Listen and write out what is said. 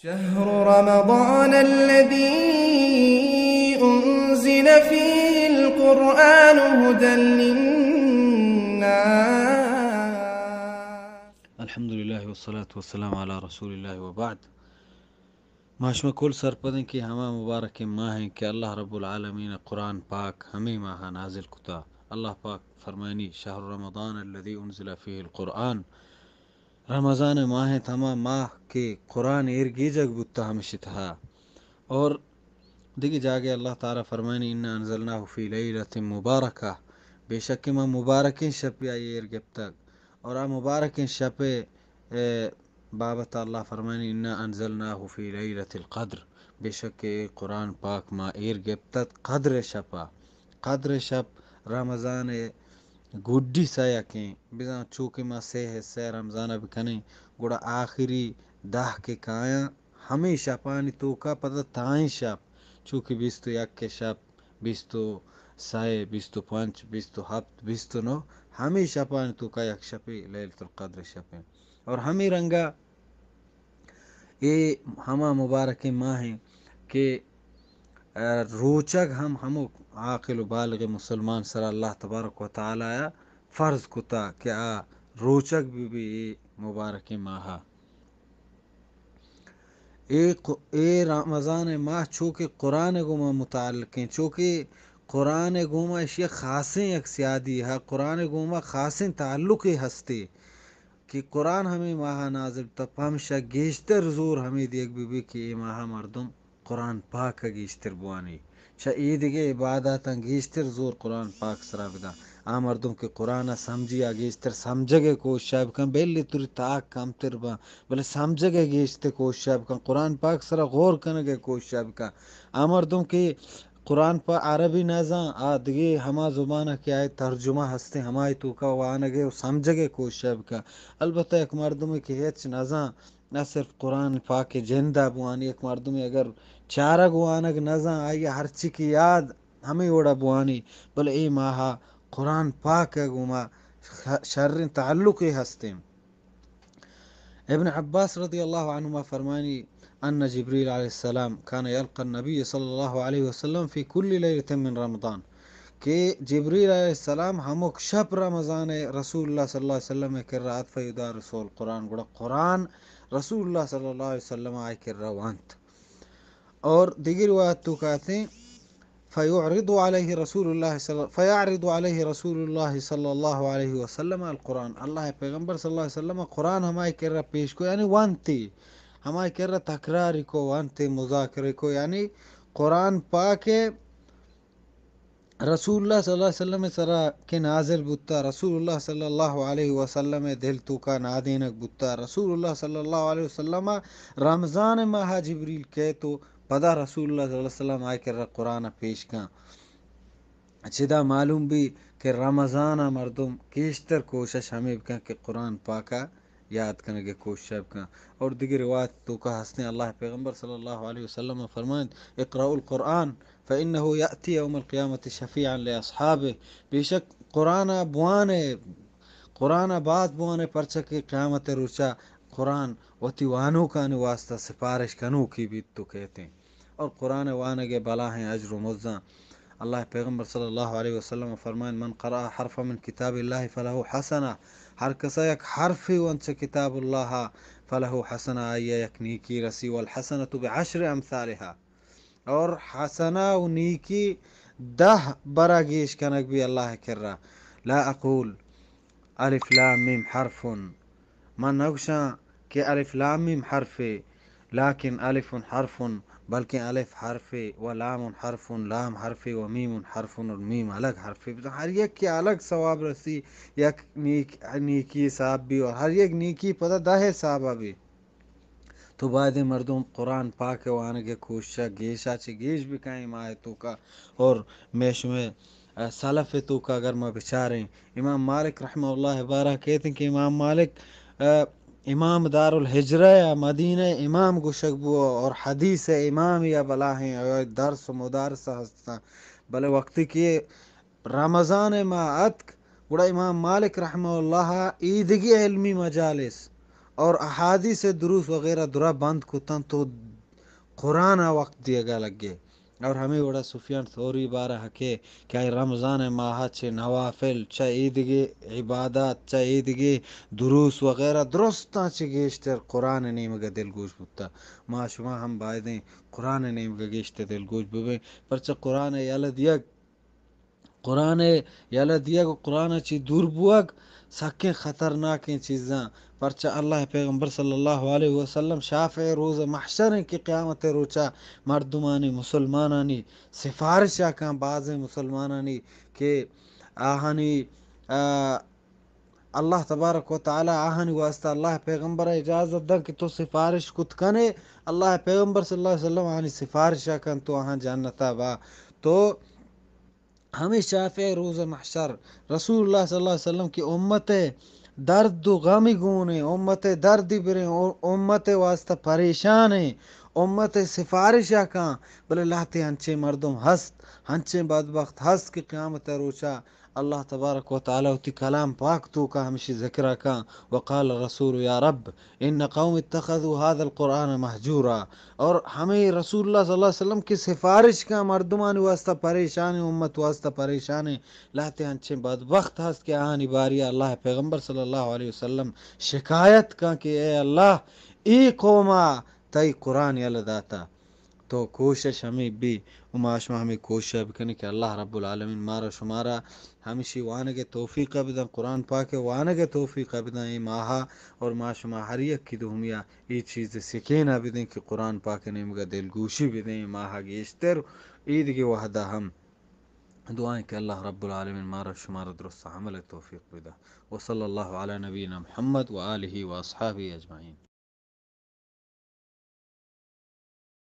شهر رمضان الذي أنزل فيه القرآن هدى للناس. الحمد لله والصلاة والسلام على رسول الله وبعد. ما شما کل سرپدیں کہ ہما مبارکیں ماہیں کہ اللہ رب العالمین قرآن پاک ہمے ماہا نازل کتا۔ اللہ پاک فرمائنی، شهر رمضان الذي أنزل فيه القرآن، رمضان ماہ انت، ہما ماہ کہ قرآن ایر گیجگ بوتا ہمشی تہا۔ اور دگہ جاگہ اللہ تعالی فرمائنی، انا انزلناه في ليلة مباركة، بے شک ما مبارکیں شپے آئی ایر گپتگ۔ اور آ مبارکیں شپے، اے، بابت اللہ فرمائنی، انا انزلناه في ليلة القدر، بے شک اے قرآن پاک ما ایر گپتت قدر شپا۔ قدر شپ رمضان گڈی سیکیں، بزاں چو کہ ما سے حصہ رمضان ء بکنیں، گڑا آخری دہ کہ کایاں، ہمے شپانی توکا پدا تائیں شپ، چو کہ بیست و یک ء شپ، بیست و سئے، بیست و پنچ، بیست و ہپت، بیست و نو، ہمے شپانی توکا یک شپے لیلۃ القدر شپیں۔ اور ہمے رنگا اے ہما مبارکیں ماہ انت کہ، ء، روچگ ہم ہمو عاقل و بالغ مسلمان سرا اللہ تبارک و تعالی ء فرض کتا کہ آ روچگ بہ بی اے مبارکیں ماہ ء۔ اے ق-، اے رمضان ء ماہ چو کہ قرآن ء گوما متعلقیں، چو کہ قرآن ء گوما اشی ء خاصیں یک سیادی ء، قرآن ء گوما خاصیں تعلقے ہستے۔ کہ قرآن ہمے ماہ ء نازل بوتگ، پمشا گیشتر زور ہمے دیگ بہ بیت کہ اے ماہ ء مردم قرآن پاک ء گیشتر بوانی، چہ اے دگہ عباداتاں گیشتر زور قرآن پاک سرا بداں۔ آ مردم کہ قرآن ء سمجھی، آ گیشتر سمجھگ ء کوشش ء بکن، بلے توری تاک کمتر باں، بلے سمجھگ ء گیشتر کوشش ء بکن، قرآن پاک سرا غور کنگ ء کوشش ء بکن۔ آ مردم کہ قرآن پہ عربی نہ زان، آ دگہ ہما زبان ء کہ آئی ترجمہ ہستیں، ہمائی توکا وانگ ء و سمجھگ ء کوشش ء بکن۔ البتہ یک مردمے کہ ہچ نہ زان، نہ صرف قرآن پاک ء جند ء بوانی، یک مردمے اگر چارگ وانگ نہ زان، آئی ء ہرچی کہ یاد ہمے وڑ ء بوانی، بلے اے ماہ ء قرآن پاک ء گوما شریں تعلقے ہستیں۔ ابن عباس رضی اللہ عنہما فرمانی، ان جبریل علیہ السلام کان یلقی النبی صلی اللہ علیہ وسلم فی کل لیلۃ من رمضان، کہ جبریل علیہ السلام ہمک شپ رمضان ء رسول اللہ صلی اللہ علیہ وسلم ء کرا ات، فیدارسہ القرآن، گڑا قرآن رسول اللہ صلی اللہ علیہ وسلم آئی کرا وانت۔ اور دگہ روایت توکا اتیں، فیعرض علیہ رسول اللہ صلی، فیعرض علیہ رسول اللہ صلی اللہ علیہ وسلم القرآن، اللہ ء پیغمبر صلی اللہ علیہ وسلم ء قرآن ہمائی کرا پیش کو، یعنی وانتی، ہمائی کرا تکراری کو، وانتی، مذاکرے کو، یعنی قرآن پاک ء رسول اللہ صلی اللہ علیہ وسلم ء سرا کہ نازل بوتا، رسول اللہ صلی اللہ علیہ وسلم ء دل توکا نادینگ بوتا، رسول اللہ صلی اللہ علیہ وسلم ء رمضان ء ماہ ء جبریل کئیت و پدا رسول اللہ صلی اللہ علیہ وسلم آئی کرا قرآن ء پیش کن۔ چدا معلوم بی کہ رمضان ء مردم گیشتر کوشش ہمے بکن کہ قرآن پاک ء یاد کنگ ء کوشش بکن۔ اور دگہ روایت توکا ہستیں، اللہ پیغمبر صلی اللہ علیہ وسلم فرمائنت، اقرأوا القرآن فإنه يأتي يوم القيامة شفيعا لأصحابه، بے شک قرآن ء بوان ء، قرآن ء باز بوان ء، پرچا کہ قیامت ء روچا قرآن وتی وانوکانی واسطہ سفارش کنوکی بیت تو کہتے ہیں۔ اور قرآن ء وانگ ء بلاہیں اجر و مزاں۔ اللہ پیغمبر صلی اللہ علیہ وسلم فرمائن، من قرأ حرفا من کتاب اللہ فلہ حسنہ، ہر کسا یک حرفے وانت چہ کتاب اللہ ء فلہ حسنہ، آئی ء یک نیکی رسی، والحسنۃ بعشر امثالها، اور حسنہ و نیکی دہ برا گیش کنگ بی اللہ ء کرا۔ لا اقول الف لام میم حرف، من نگوشاں کہ الف لام میم حرفے، لکن الف حرف، بلکن الف حرفے و لام حرف، لام حرفے و میم حرف و میم الگ حرفے۔ بزاں ہر یک کہ الگ ثواب رسی، یک نیک، نیکی ثواب بی اور ہر یک نیکی پدا دہ ثواب بی۔ تو باید مردم قرآن پاک ء وانگ ء کوشش ء گیش ء چہ گیش بکن اے ماہ ء توکا۔ اور مئے شمئے، ء، سلف ء توکا اگر ما بچاریں، امام مالک رحمہ اللہ ء بارہ کہتے ہیں کہ امام مالک، ء، امام دار الحجرہ ء مدینہ ء امام گوشگ بو اور حدیث ء امام یا بلاہیں درس و مدارس ہستاں۔ بلے وقتی کہ رمضان ء ماہ اتک، گڑا امام مالک رحمہ اللہ ء ایدگہ علمی مجالس اور احادیث دروس وغیرہ درا بند کتن تو قرآن ءَ وقت دیگا لگے۔ اور ہمے وڑا سفیان ثوری بارہ ہکے کہ آئی رمضان ماہ چہ نوافل، چہ ایدگے عبادات، چہ ایدگے دروس وغیرہ درستاں چہ گیشتر قرآن نیمگا دلگوش بوتا۔ ما شما ہم بایدیں قرآن نیمگا گیشتر دلگوش ببیں، پرچہ قرآن یلہ دیگ قرآن ءِ یلہ دیگ و قرآن ءَ چی دور بوگ سکیں خطرناکیں چیزاں، پرچہ اللہ ءِ پیغمبر صلی اللہ علیہ وسلم شافع روز محشر ایں کہ قیامت ءِ روچا مردمانی، مسلمانانی سفارش ءَ کن، بازیں مسلمانانی کہ آہانی، آ، اللہ تبارک و تعالی آہانی واسطہ اللہ ءِ پیغمبر ءَ اجازت دن کہ تو سفارش کت کنے، اللہ ءِ پیغمبر صلی اللہ علیہ وسلم آہانی سفارش ءَ کن تو آہاں جنت ءَ با۔ تو ہمے شافع روز محشر رسول اللہ صلی اللہ علیہ وسلم کہ امت ءِ درد و غمی گون ایں، امت ءِ دردی بریں، او-، امت ءِ واسطہ پریشان ایں، امت ءِ سفارش ءَ کاں، بلے لہتے انچیں مردم ہست، انچیں بدبخت ہست کہ قیامت ءِ روچا اللہ تبارک و تعالی وتی کلام پاک توکا ہمشی ذکر ءَ کاں، وقال الرسول یا رب ان قوم اتخذوا هذا القرآن مهجورا۔ اور ہمے رسول اللہ صلی اللہ علیہ وسلم کہ سفارش کاں مردمانی واسطہ پریشان ایں، امت واسطہ پریشان ایں، لہتے انچیں بدبخت ہست کہ آہانی باری اللہ ءِ پیغمبر صلی اللہ علیہ وسلم شکایت کاں کہ اے اللہ، اے قوما تئی قرآن یلہ داتا۔ تو کوشش ہمے بی و ما شما ہمے کوشش بکنیں کہ اللہ رب العالمین مارا شمارا ہمشی وانگ ءِ توفیق ءَ بدن، قرآن پاک ءِ وانگ ءِ توفیق ءَ بدن اے ماہا، اور ما شما ہر یکی دومیا اے چیز ءِ سکین ءَ بدیں کہ قرآن پاک ءِ نیمگ ءَ دلگوشی بدیں اے ماہا گیشتر۔ ایدگہ وہدا ہم دعائیں کہ اللہ رب العالمین مارا شمارا درست عمل ءِ توفیق بدہ۔ وصلی اللہ علی نبینا محمد و آلہ و اصحابہ اجمعین۔